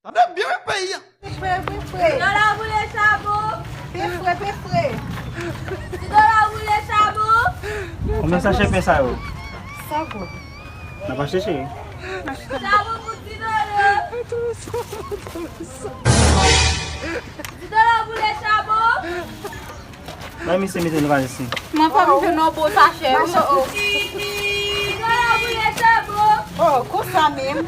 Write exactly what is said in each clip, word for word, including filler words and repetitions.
Ann byen peyi a. Pe fre, pe fre. Ti dola boule chabon. Pe fre, pe fre. Ti dola boule chabon. Konbyen sachè pen sa yo? San goud. N ap achte, cheri. Chabon pou ti dola. Ti dola boule chabon. Bay misye mete nou valiz li. Mwen fò m jwenn yon bon sachè. Ti dola boule chabon. Oh, konsa menm.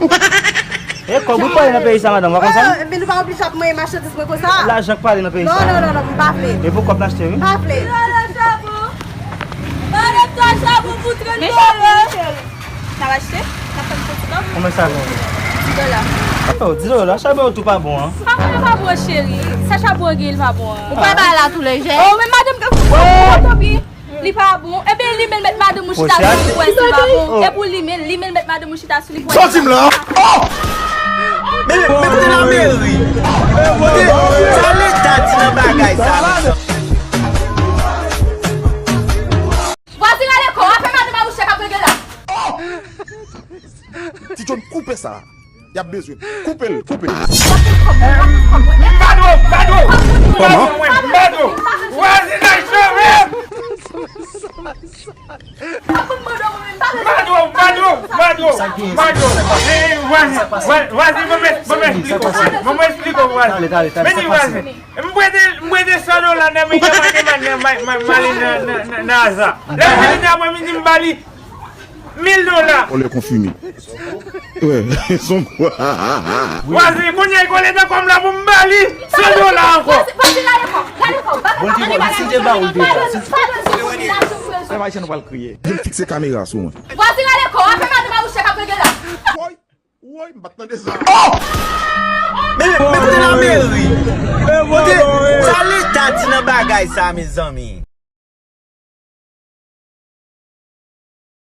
E kòb ou pale nan peyi sa, madanm, w konn sa? Oh, men nou pa oblije ap manyen machandiz mwen konsa. Lajan k pale nan peyi sa. Non, non, non, non, m pa vle. E pou kòb n achte, wi. M pa vle. Ti dola chabon. Madanm, twa chabon pou trant dola. N ap achte? N ap fè m fè ti kòb? Konbyen sa gen? Dis dola. Oh, dis dola, chabon yo tou pa bon, an. Pa konn yo pa bon, cheri. Sa chabon yo gen, li pa bon, an. Ou pa bay la tou le jè. Oh, men madanm, tanpri. Li pa bon. Ebyen, limen l, met madanm ou chita sou li pou wè si li pa bon. E pou limen l, limen l, met madanm ou chita sou li pou wè si li pa bon. Sòti m la. Oh! Men, men kote la meri? Kote sa leta di nan bagay sa, mezanmi? Vwazen rale kò, afè madanm a mouche k ap regle la. Ti John, koupe sa. Y ap bezwen. Koupe l, koupe l. M pa dwe w, m pa dwe w. M pa dwe w, mwen, m pa dwe w. Vwazinaj chanje. M pa dwe w, m pa dwe w, m pa dwe w. M pa dwe w, m pa dwe w. Vwazen, vwazen, vwazen, mwen mèt, mwen mèt esplike w, vwazen. Mwen mwen esplike w, vwazen. Men di vwazen. M prete, m prete san dola nan men Yaman Keman nan ma-, ma-, Mali nan, nan, nan, nan aza. Lè m vini aprè midi, m ba li mil dola. Vòlè konfime. Wè, son kwa. Vwazen, kounye a, li kole nan kò m la pou m ba li san dola ankò. Vwazen, vwazen, rale kò, rale kò, bagay la, ann ba l, ann ba l, ann ba l, ann ba l. Frè m ayisyen, nou pral kriye. Vin fikse kamera sou mwen. Vwazen, rale kò, afè madanm a mouche k ap regle la. Woy, woy, m pa t tande sa. Oh! Men, men kote la meri? Kote sa leta di nan bagay sa, mezanmi?